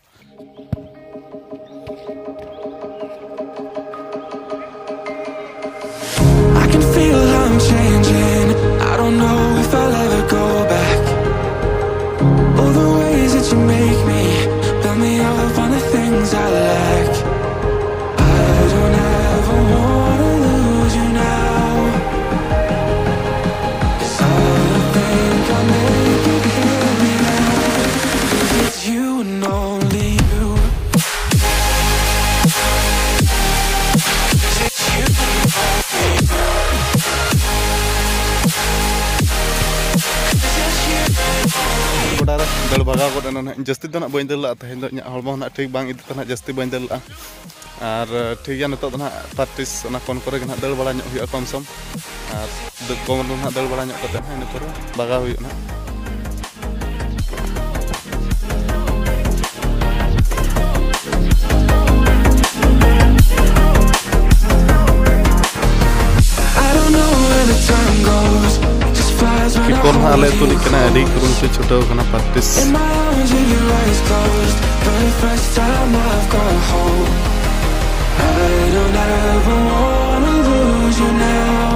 I can feel I'm changing. I don't know if I'll ever go back. All the ways that you make me, build me up on the things I lack. I don't ever wanna lose you now. 'Cause I don't think I'll make it here without. 'Cause it's you and only you. ᱜᱚᱰᱟ ᱨᱮ ᱫᱟᱹᱲ ᱵᱷᱟᱜᱟᱣ ᱜᱚᱫ ᱮᱱᱟ ᱱᱟᱦᱟᱜ᱾ ᱡᱟᱹᱥᱛᱤ ᱫᱚ ᱱᱟᱦᱟᱜ ᱵᱟᱹᱧ ᱫᱟᱹᱲ ᱞᱟᱜᱼᱟ ᱛᱮᱦᱮᱧ ᱫᱚ, ᱤᱧᱟᱹᱜ ᱦᱚᱲᱢᱚ ᱱᱟᱦᱟᱜ ᱴᱷᱤᱠ ᱵᱟᱝ ᱤᱫᱤ ᱛᱮ ᱱᱟᱦᱟᱜ ᱡᱟᱹᱥᱛᱤ ᱵᱟᱹᱧ ᱫᱟᱹᱲ ᱞᱟᱜᱼᱟ᱾ ᱟᱨ ᱴᱷᱤᱠ ᱜᱮᱭᱟ, ᱱᱤᱛᱚᱜ ᱫᱚ ᱱᱟᱦᱟᱜ ᱯᱨᱮᱠᱴᱤᱥ ᱚᱱᱟ ᱠᱚᱱ ᱠᱚᱨᱮ ᱜᱮ ᱱᱟᱦᱟᱜ ᱫᱟᱹᱲ ᱵᱟᱲᱟ ᱧᱚᱜ ᱦᱩᱭᱩᱜᱼᱟ ᱠᱚᱢ ᱥᱚᱢ, ᱟᱨ ᱫᱟᱹᱲ ᱠᱚᱢ ᱨᱮ ᱱᱟᱦᱟᱜ ᱫᱟᱹᱲ ᱵᱟᱲᱟ ᱧᱚᱜ ᱠᱟᱛᱮ ᱱᱟᱦᱟᱜ ᱤᱱᱟᱹ ᱯᱚᱨᱮ ᱵᱟᱜᱟᱣ ᱦᱩᱭᱩᱜᱼᱟ ᱱᱟᱦᱟᱜ᱾ I don't know where the time goes. It just flies when I hold you close. ᱠᱤᱯᱚᱨ ᱱᱟᱦᱟᱜ ᱟᱞᱮ ᱟᱹᱛᱩ ᱨᱤᱱᱤᱡ ᱠᱟᱱᱟᱭ, ᱟᱹᱰᱤ ᱠᱩᱨᱩᱢᱩᱴᱩ ᱪᱷᱩᱴᱟᱹᱣ ᱠᱟᱱᱟ practice. In my arms with your eyes closed, for the first time I've got hope. I don't ever wanna lose you now.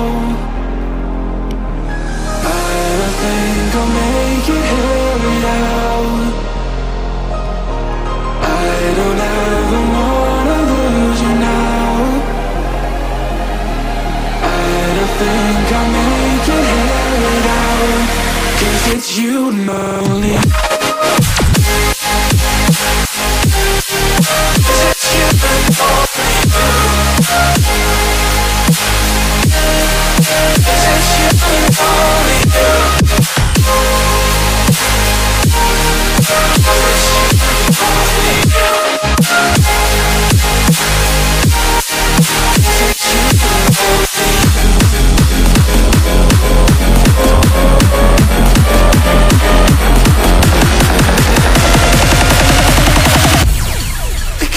I don't think I'll make it here without. I don't ever wanna lose you now. I don't think I'll make it here without. 'Cause it's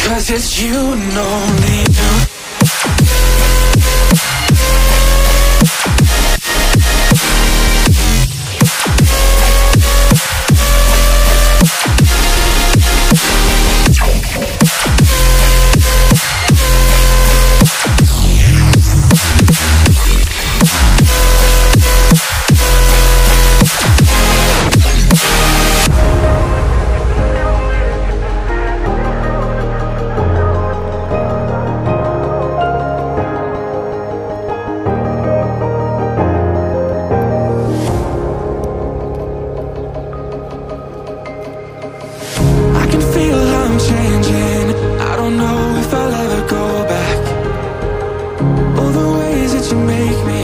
Cause it's you and only you. I can feel I'm changing. I don't know if I'll ever go back. All the ways that you make me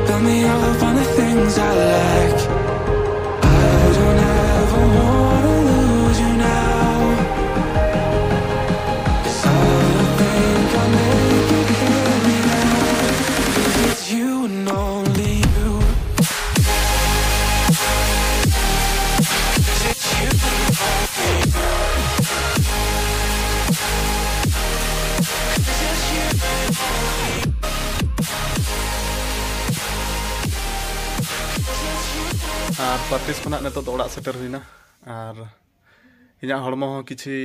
build me up on the things I lack. I don't ever wanna lose you now. 'Cause I don't think I'll make it here without. 'Cause it's you and only you. R practice ᱠᱷᱚᱱᱟᱜ ᱱᱤᱛᱚᱜ ᱫᱚ ᱚᱲᱟᱜ ᱥᱮᱴᱮᱨ ᱦᱩᱭᱱᱟ᱾ ᱟᱨ ᱤᱧᱟᱹᱜ ᱦᱚᱲᱢᱚ ᱦᱚᱸ ᱠᱤᱪᱷᱤ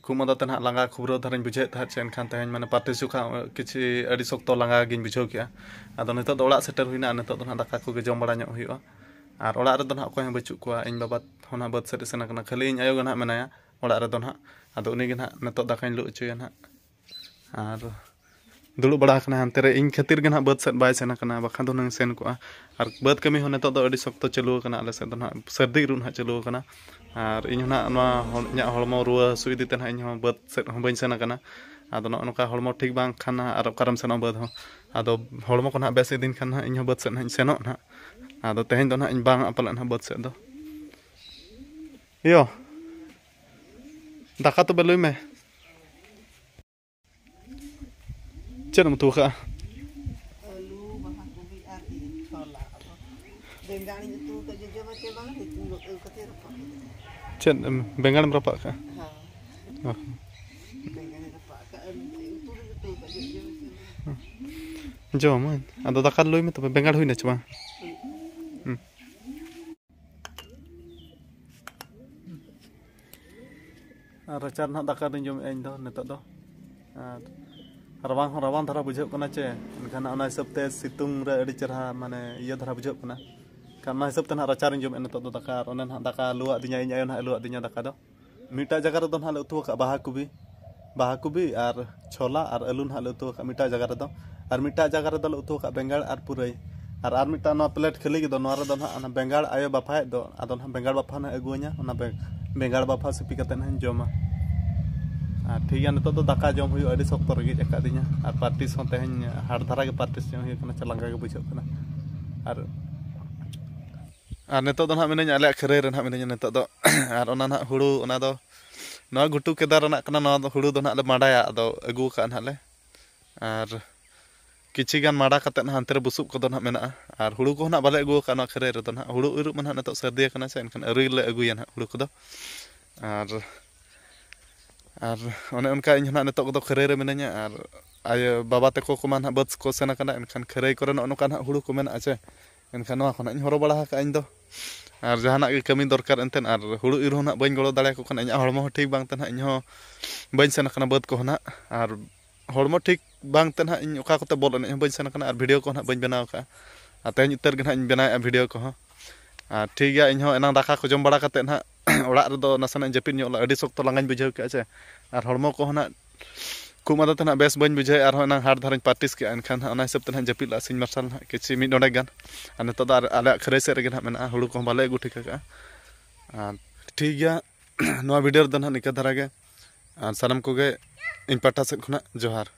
ᱠᱷᱩᱜ ᱢᱟᱸᱫᱟ ᱛᱮ ᱱᱟᱦᱟᱜ ᱞᱟᱸᱜᱟ ᱠᱷᱩᱵᱽᱨᱟᱹ ᱫᱷᱟᱨᱟᱧ ᱵᱩᱡᱷᱟᱹᱣᱮᱫ ᱛᱟᱦᱮᱸᱫ ᱪᱮ, ᱮᱱᱠᱷᱟᱱ ᱛᱮᱦᱮᱧ ᱢᱟᱱᱮ ᱯᱨᱮᱠᱴᱤᱥ ᱡᱚᱠᱷᱟᱜ ᱠᱤᱪᱷᱤ ᱟᱹᱰᱤ ᱥᱚᱠᱛᱚ ᱞᱟᱸᱜᱟ ᱜᱤᱧ ᱵᱩᱡᱷᱟᱹᱣ ᱠᱮᱜᱼᱟ᱾ ᱟᱫᱚ ᱱᱤᱛᱚᱜ ᱫᱚ ᱚᱲᱟᱜ ᱥᱮᱴᱮᱨ ᱦᱩᱭᱱᱟ, ᱟᱨ ᱱᱤᱛᱚᱜ ᱫᱚ ᱱᱟᱦᱟᱜ ᱫᱟᱠᱟ ᱠᱚᱜᱮ ᱡᱚᱢ ᱵᱟᱲᱟ ᱧᱚᱜ ᱦᱩᱭᱩᱜᱼᱟ᱾ ᱟᱨ ᱚᱲᱟᱜ ᱨᱮᱫᱚ ᱱᱟᱦᱟᱜ ᱚᱠᱚᱭ ᱦᱚᱸ ᱵᱟᱹᱪᱩᱜ ᱠᱚᱣᱟ, ᱤᱧ ᱵᱟᱵᱟ ᱦᱚᱸ ᱱᱟᱦᱟᱜ ᱵᱟᱹᱫᱽ ᱥᱮᱫ ᱮ ᱥᱮᱱ ᱟᱠᱟᱱᱟ, ᱠᱷᱟᱹᱞᱤ ᱤᱧ ᱟᱭᱳ ᱜᱮ ᱱᱟᱦᱟᱜ ᱢᱮᱱᱟᱭᱟ ᱚᱲᱟᱜ ᱨᱮᱫᱚ ᱱᱟᱦᱟᱜ᱾ ᱟᱫᱚ ᱩᱱᱤ ᱜᱮ ᱱᱟᱦᱟᱜ ᱱᱤᱛᱚᱜ ᱫᱟᱠᱟᱧ ᱞᱩ ᱦᱚᱪᱚᱭᱟ ᱱᱟᱦᱟᱜ᱾ ᱟᱨ ᱫᱩᱲᱩᱵ ᱵᱟᱲᱟ ᱟᱠᱟᱱᱟᱭ ᱦᱟᱱᱛᱮ ᱨᱮ, ᱤᱧ ᱠᱷᱟᱹᱛᱤᱨ ᱜᱮ ᱱᱟᱦᱟᱜ ᱵᱟᱹᱫᱽ ᱥᱮᱫ ᱵᱟᱭ ᱥᱮᱱ ᱟᱠᱟᱱᱟ, ᱵᱟᱠᱷᱟᱱ ᱫᱚ ᱦᱩᱱᱟᱹᱝ ᱥᱮᱱ ᱠᱚᱜᱼᱟ᱾ ᱟᱨ ᱵᱟᱹᱫᱽ ᱠᱟᱹᱢᱤ ᱦᱚᱸ ᱱᱤᱛᱚᱜ ᱫᱚ ᱟᱹᱰᱤ ᱥᱚᱠᱛᱚ ᱪᱟᱹᱞᱩ ᱟᱠᱟᱱᱟ ᱟᱞᱮ ᱥᱮᱫ ᱫᱚ ᱱᱟᱦᱟᱜ, ᱥᱟᱹᱨᱫᱤ ᱤᱨᱚᱜ ᱱᱟᱦᱟᱜ ᱪᱟᱹᱞᱩ ᱟᱠᱟᱱᱟ᱾ ᱟᱨ ᱤᱧ ᱦᱚᱸ ᱱᱟᱦᱟᱜ ᱱᱚᱣᱟ ᱦᱚᱲ-, ᱤᱧᱟᱹᱜ ᱦᱚᱲᱢᱚ ᱨᱩᱣᱟᱹ ᱦᱟᱹᱥᱩ ᱤᱫᱤ ᱛᱮ ᱱᱟᱦᱟᱜ ᱤᱧ ᱦᱚᱸ ᱵᱟᱹᱫᱽ ᱥᱮᱫ ᱦᱚᱸ ᱵᱟᱹᱧ ᱥᱮᱱ ᱟᱠᱟᱱᱟ᱾ ᱟᱫᱚ ᱱᱚᱜᱼᱚ ᱱᱚᱝᱠᱟ ᱦᱚᱲᱢᱚ ᱴᱷᱤᱠ ᱵᱟᱝ ᱠᱷᱟᱱ ᱱᱟᱦᱟᱜ ᱟᱨ ᱚᱠᱟᱨᱮᱢ ᱥᱮᱱᱚᱜᱼᱟ ᱵᱟᱹᱫᱽ ᱦᱚᱸ᱾ ᱟᱫᱚ ᱦᱚᱲᱢᱚ ᱠᱚ ᱱᱟᱦᱟᱜ ᱵᱮᱥ ᱤᱫᱤᱭᱮᱱ ᱠᱷᱟᱱ ᱱᱟᱦᱟᱜ ᱤᱧ ᱦᱚᱸ ᱵᱟᱹᱫᱽ ᱥᱮᱫ ᱱᱟᱦᱟᱜ ᱤᱧ ᱥᱮᱱᱚᱜ ᱱᱟᱦᱟᱜ᱾ ᱟᱫᱚ ᱛᱮᱦᱮᱧ ᱫᱚ ᱱᱟᱦᱟᱜ ᱤᱧ ᱵᱟᱝ ᱟᱜ ᱯᱟᱞᱮᱫ ᱱᱟᱦᱟᱜ ᱵᱟᱹᱫᱽ ᱥᱮᱫ ᱫᱚ᱾ ᱤᱭᱳ, ᱫᱟᱠᱟ ᱛᱚᱵᱮ ᱞᱩᱭ ᱢᱮ᱾ ᱪᱮᱫ ᱮᱢ ᱩᱛᱩ ᱟᱠᱟᱫᱼᱟ? ᱟᱹᱞᱩ, ᱵᱟᱦᱟ ᱠᱚᱵᱤ ᱟᱨ ᱤᱭᱟᱹ ᱪᱷᱚᱞᱟ᱾ ᱟᱫᱚ ᱵᱮᱸᱜᱟᱲᱤᱧ ᱩᱛᱩ ᱟᱠᱟᱫ, ᱡᱚᱡᱚ ᱢᱟᱪᱮ ᱵᱟᱝ, ᱱᱤᱛᱚᱝ ᱜᱚᱫ ᱟᱹᱜᱩ ᱠᱟᱛᱮ ᱨᱟᱯᱟᱜ ᱠᱮᱫᱟ᱾ ᱪᱮᱫ ᱮᱢ, ᱵᱮᱸᱜᱟᱲᱮᱢ ᱨᱟᱯᱟᱜ ᱟᱠᱟᱫᱼᱟ? ᱦᱮᱸ᱾ ᱚ᱾ ᱵᱮᱸᱜᱟᱲ ᱡᱚᱢᱟᱹᱧ᱾ ᱟᱫᱚ ᱫᱟᱠᱟ ᱞᱩᱭ ᱢᱮ ᱛᱚᱵᱮ᱾ ᱵᱮᱸᱜᱟᱲ ᱦᱩᱭᱱᱟ ᱪᱮ ᱵᱟᱝ? ᱦᱩᱸ᱾ ᱟᱨ ᱨᱟᱪᱟ ᱨᱮᱱᱟᱜ ᱫᱟᱠᱟ ᱫᱚᱧ ᱡᱚᱢᱮᱫᱼᱟ ᱤᱧ ᱫᱚ ᱱᱤᱛᱚᱜ ᱫᱚ᱾ ᱟᱨ ᱨᱟᱵᱟᱝ ᱦᱚᱸ ᱨᱟᱵᱟᱝ ᱫᱷᱟᱨᱟ ᱵᱩᱡᱷᱟᱹᱜ ᱠᱟᱱᱟ ᱪᱮ, ᱮᱱᱠᱷᱟᱱ ᱚᱱᱟ ᱦᱤᱥᱟᱹᱵ ᱛᱮ ᱥᱤᱛᱩᱝ ᱨᱮ ᱟᱹᱰᱤ ᱪᱮᱨᱦᱟ, ᱢᱟᱱᱮ, ᱤᱭᱟᱹ ᱫᱷᱟᱨᱟ ᱵᱩᱡᱷᱟᱹᱜ ᱠᱟᱱᱟ᱾ ᱮᱱᱠᱷᱟᱱ ᱚᱱᱟ ᱦᱤᱥᱟᱹᱵ ᱛᱮ ᱱᱟᱦᱟᱜ ᱨᱟᱪᱟ ᱨᱤᱧ ᱡᱚᱢᱮᱫᱼᱟ ᱱᱤᱛᱚᱜ ᱫᱚ ᱫᱟᱠᱟ᱾ ᱟᱨ ᱚᱱᱮ ᱱᱟᱦᱟᱜ ᱫᱟᱠᱟ ᱞᱩᱣᱟᱫ ᱫᱤᱧᱟ, ᱤᱧ ᱟᱭᱳ ᱱᱟᱦᱟᱜ ᱞᱩᱣᱟᱫ ᱫᱤᱧᱟ ᱫᱟᱠᱟ ᱫᱚ᱾ ᱢᱤᱫᱴᱟᱜ ᱡᱟᱭᱜᱟ ᱨᱮᱫᱚ ᱱᱟᱦᱟᱜ ᱞᱮ ᱩᱛᱩ ᱟᱠᱟᱫ ᱵᱟᱦᱟ ᱠᱚᱵᱤ, ᱵᱟᱦᱟ ᱠᱚᱵᱤ ᱟᱨ ᱪᱷᱚᱞᱟ ᱟᱨ ᱟᱹᱞᱩ ᱱᱟᱦᱟᱜ ᱞᱮ ᱩᱛᱩ ᱟᱠᱟᱫ ᱢᱤᱫᱴᱟᱜ ᱡᱟᱭᱜᱟ ᱨᱮᱫᱚ᱾ ᱟᱨ ᱢᱤᱫᱴᱟᱜ ᱡᱟᱭᱜᱟ ᱨᱮᱫᱚ ᱞᱮ ᱩᱛᱩ ᱟᱠᱟᱫ ᱵᱮᱸᱜᱟᱲ ᱟᱨ ᱯᱩᱨᱟᱹᱭ᱾ ᱟᱨ, ᱟᱨ ᱢᱤᱫᱴᱟᱝ ᱱᱚᱣᱟ ᱯᱞᱮᱴ ᱠᱷᱟᱹᱞᱤ ᱜᱮᱫᱚ, ᱱᱚᱣᱟ ᱨᱮᱫᱚ ᱱᱟᱦᱟᱜ ᱚᱱᱟ ᱵᱮᱸᱜᱟᱲ ᱟᱭᱳ ᱵᱟᱯᱷᱟᱭᱮᱫ ᱫᱚ, ᱟᱫᱚ ᱱᱟᱦᱟᱜ ᱵᱮᱸᱜᱟᱲ ᱵᱟᱯᱷᱟ ᱱᱟᱦᱟᱜ ᱟᱹᱜᱩᱣᱟᱹᱧᱟ, ᱚᱱᱟ ᱵᱮ-, ᱵᱮᱸᱜᱟᱲ ᱵᱟᱯᱷᱟ ᱥᱤᱯᱤ ᱠᱟᱛᱮ ᱱᱟᱦᱟᱜ ᱤᱧ ᱡᱚᱢᱟ᱾ ᱟᱨ ᱴᱷᱤᱠ ᱜᱮᱭᱟ, ᱱᱤᱛᱚᱜ ᱫᱚ ᱫᱟᱠᱟ ᱡᱚᱢ ᱦᱩᱭᱩᱜᱼᱟ, ᱟᱹᱰᱤ ᱥᱚᱠᱛᱚ ᱨᱮᱸᱜᱮᱡ ᱟᱠᱟᱫᱤᱧᱟ᱾ ᱟᱨ ᱯᱨᱮᱠᱴᱤᱥ ᱦᱚᱸ ᱛᱮᱦᱮᱧ ᱦᱟᱨᱰ ᱫᱷᱟᱨᱟ ᱜᱮ ᱯᱨᱮᱠᱴᱤᱥ ᱧᱚᱜ ᱦᱩᱭᱩᱜ ᱠᱟᱱᱟ, ᱪᱮ ᱞᱟᱸᱜᱟ ᱜᱮ ᱵᱩᱡᱷᱟᱹᱜ ᱠᱟᱱᱟ᱾ ᱟᱨ, ᱟᱨ ᱱᱤᱛᱚᱜ ᱫᱚ ᱱᱟᱦᱟᱜ ᱢᱤᱱᱟᱹᱧᱟ ᱟᱞᱮᱭᱟᱜ ᱠᱷᱟᱹᱨᱟᱹᱭ ᱨᱮ ᱱᱟᱦᱟᱜ ᱢᱤᱱᱟᱹᱧᱟ ᱱᱤᱛᱚᱜ ᱫᱚ᱾ ᱟᱨ ᱚᱱᱟ ᱱᱟᱦᱟᱜ ᱦᱩᱲᱩ, ᱚᱱᱟ ᱫᱚ, ᱱᱚᱣᱟ ᱜᱷᱩᱴᱩ ᱠᱮᱫᱟᱨ ᱨᱮᱱᱟᱜ ᱠᱟᱱᱟ, ᱱᱚᱣᱟ ᱫᱚ ᱦᱩᱲᱩ ᱫᱚ ᱱᱟᱦᱟᱜ ᱞᱮ ᱢᱟᱰᱟᱭᱟ, ᱟᱫᱚ ᱟᱹᱜᱩ ᱟᱠᱟᱫᱼᱟ ᱱᱟᱦᱟᱜ ᱞᱮ᱾ ᱟᱨ ᱠᱤᱪᱷᱤ ᱜᱟᱱ ᱢᱟᱰᱟ ᱠᱟᱛᱮᱫ ᱱᱟᱦᱟᱜ ᱦᱟᱱᱛᱮ ᱨᱮ ᱵᱩᱥᱩᱵ ᱠᱚᱫᱚ ᱱᱟᱦᱟᱜ ᱢᱮᱱᱟᱜᱼᱟ᱾ ᱟᱨ ᱦᱩᱲᱩ ᱠᱚᱦᱚᱸ ᱱᱟᱦᱟᱜ ᱵᱟᱞᱮ ᱟᱹᱜᱩ ᱟᱠᱟᱫᱼᱟ ᱱᱚᱣᱟ ᱠᱷᱟᱹᱨᱟᱹᱭ ᱨᱮᱫᱚ ᱱᱟᱦᱟᱜ᱾ ᱦᱩᱲᱩ ᱤᱨᱚᱜ ᱢᱟ ᱱᱟᱦᱟᱜ ᱱᱤᱛᱚᱜ ᱥᱟᱹᱨᱫᱤ ᱟᱠᱟᱱᱟ ᱥᱮ, ᱮᱱᱠᱷᱟᱱ ᱟᱹᱣᱨᱤ ᱞᱮ ᱟᱹᱜᱩᱭᱟ ᱱᱟᱦᱟᱜ ᱦᱩᱲᱩ ᱠᱚᱫᱚ᱾ ᱟᱨ, ᱟᱨ ᱚᱱᱮ ᱚᱱᱠᱟ ᱤᱧ ᱦᱚᱸ ᱱᱟᱦᱟᱜ ᱱᱤᱛᱚᱜ ᱠᱚᱫᱚ ᱠᱷᱟᱹᱨᱟᱹᱭ ᱨᱮ ᱢᱤᱱᱟᱹᱧᱟ᱾ ᱟᱨ ᱟᱭᱳ ᱵᱟᱵᱟ ᱛᱟᱠᱚ ᱠᱚᱢᱟ ᱱᱟᱦᱟᱜ ᱵᱟᱹᱫᱽ ᱠᱚ ᱥᱮᱱ ᱟᱠᱟᱱᱟ, ᱮᱱᱠᱷᱟᱱ ᱠᱷᱟᱹᱨᱟᱹᱭ ᱠᱚᱨᱮ ᱱᱚᱜᱼᱚ ᱱᱚᱝᱠᱟ ᱱᱟᱦᱟᱜ ᱦᱩᱲᱩ ᱠᱚ ᱢᱮᱱᱟᱜᱼᱟ ᱪᱮ, ᱮᱱᱠᱷᱟᱱ ᱱᱚᱣᱟ ᱠᱷᱚᱱᱟᱜ ᱤᱧ ᱦᱚᱨᱚ ᱵᱟᱲᱟ ᱟᱠᱟᱫᱼᱟ ᱤᱧ ᱫᱚ᱾ ᱟᱨ ᱡᱟᱦᱟᱱᱟᱜ ᱜᱮ ᱠᱟᱹᱢᱤ ᱫᱚᱨᱠᱟᱨ ᱮᱱᱛᱮᱫ, ᱟᱨ ᱦᱩᱲᱩ ᱤᱨ ᱦᱚᱸ ᱱᱟᱦᱟᱜ ᱵᱟᱹᱧ ᱜᱚᱲᱚ ᱫᱟᱲᱮᱭᱟᱠᱚ ᱠᱟᱱᱟ, ᱤᱧᱟᱹᱜ ᱦᱚᱲᱢᱚ ᱦᱚᱸ ᱴᱷᱤᱠ ᱵᱟᱝ ᱛᱮ ᱱᱟᱦᱟᱜ ᱤᱧ ᱦᱚᱸ ᱵᱟᱹᱧ ᱥᱮᱱ ᱟᱠᱟᱱᱟ ᱵᱟᱹᱫᱽ ᱠᱚᱦᱚᱸ ᱱᱟᱦᱟᱜ᱾ ᱟᱨ ᱦᱚᱲᱢᱚ ᱴᱷᱤᱠ ᱵᱟᱝ ᱛᱮ ᱱᱟᱦᱟᱜ ᱤᱧ ᱚᱠᱟ ᱠᱚᱛᱮ ᱵᱚᱞ ᱮᱱᱮᱡ ᱦᱚᱸ ᱵᱟᱹᱧ ᱥᱮᱱ ᱟᱠᱟᱱᱟ, ᱟᱨ ᱵᱷᱤᱰᱤᱭᱳ ᱠᱚᱦᱚᱸ ᱱᱟᱦᱟᱜ ᱵᱟᱹᱧ ᱵᱮᱱᱟᱣ ᱟᱠᱟᱫᱼᱟ᱾ ᱟᱨ ᱛᱮᱦᱮᱧ ᱩᱛᱟᱹᱨ ᱜᱮ ᱱᱟᱦᱟᱜ ᱤᱧ ᱵᱮᱱᱟᱣᱮᱫᱼᱟ ᱵᱷᱤᱰᱤᱭᱳ ᱠᱚᱦᱚᱸ᱾ ᱟᱨ ᱴᱷᱤᱠ ᱜᱮᱭᱟ, ᱤᱧ ᱦᱚᱸ ᱮᱱᱟᱝ ᱫᱟᱠᱟ ᱠᱚ ᱡᱚᱢ ᱵᱟᱲᱟ ᱠᱟᱛᱮᱫ ᱱᱟᱦᱟᱜ ᱚᱲᱟᱜ ᱨᱮᱫᱚ ᱱᱟᱥᱮᱱᱟᱜ ᱤᱧ ᱡᱟᱹᱯᱤᱫ ᱧᱚᱜ ᱞᱮᱫᱼᱟ, ᱟᱹᱰᱤ ᱥᱚᱠᱛᱚ ᱞᱟᱸᱜᱟᱧ ᱵᱩᱡᱷᱟᱹᱣ ᱠᱮᱫᱼᱟ ᱪᱮ, ᱟᱨ ᱦᱚᱲᱢᱚ ᱠᱚᱦᱚᱸ ᱱᱟᱦᱟᱜ ᱠᱷᱩᱜ ᱢᱟᱸᱫᱟ ᱛᱮ ᱱᱟᱦᱟᱜ ᱵᱮᱥ ᱵᱟᱹᱧ ᱵᱩᱡᱷᱟᱹᱣᱮᱫᱼᱟ, ᱟᱨᱦᱚᱸ ᱮᱱᱟᱝ ᱦᱟᱨᱰ ᱫᱷᱟᱨᱟᱧ ᱯᱨᱮᱠᱴᱤᱥ ᱠᱮᱫᱼᱟ, ᱮᱱᱠᱷᱟᱱ ᱱᱟᱦᱟᱜ ᱚᱱᱟ ᱦᱤᱥᱟᱹᱵ ᱛᱮ ᱱᱟᱦᱟᱜ ᱡᱟᱹᱯᱤᱫ ᱞᱟᱜᱼᱟ ᱥᱤᱧ ᱢᱟᱨᱥᱟᱞ ᱱᱟᱦᱟᱜ ᱠᱤᱪᱷᱤ ᱢᱤᱫ ᱰᱚᱸᱰᱮᱠ ᱜᱟᱱ᱾ ᱟᱨ ᱱᱤᱛᱚᱜ ᱫᱚ ᱟᱨ ᱟᱞᱮᱭᱟᱜ ᱠᱷᱟᱹᱨᱟᱹᱭ ᱥᱮᱫ ᱨᱮᱜᱮ ᱱᱟᱦᱟᱜ ᱢᱮᱱᱟᱜᱼᱟ, ᱦᱩᱲᱩ ᱠᱚᱦᱚᱸ ᱵᱟᱞᱮ ᱟᱹᱜᱩ ᱴᱷᱤᱠ ᱟᱠᱟᱫᱼᱟ᱾ ᱟᱨ ᱴᱷᱤᱠ ᱜᱮᱭᱟ, ᱱᱚᱣᱟ ᱵᱷᱤᱰᱤᱭᱳ ᱨᱮᱫᱚ ᱱᱟᱦᱟᱜ ᱱᱤᱝᱠᱟᱹ ᱫᱷᱟᱨᱟ ᱜᱮ᱾ ᱟᱨ ᱥᱟᱱᱟᱢ ᱠᱚᱜᱮ ᱤᱧ ᱯᱟᱦᱴᱟ ᱥᱮᱫ ᱠᱷᱚᱱᱟᱜ ᱡᱚᱦᱟᱨ᱾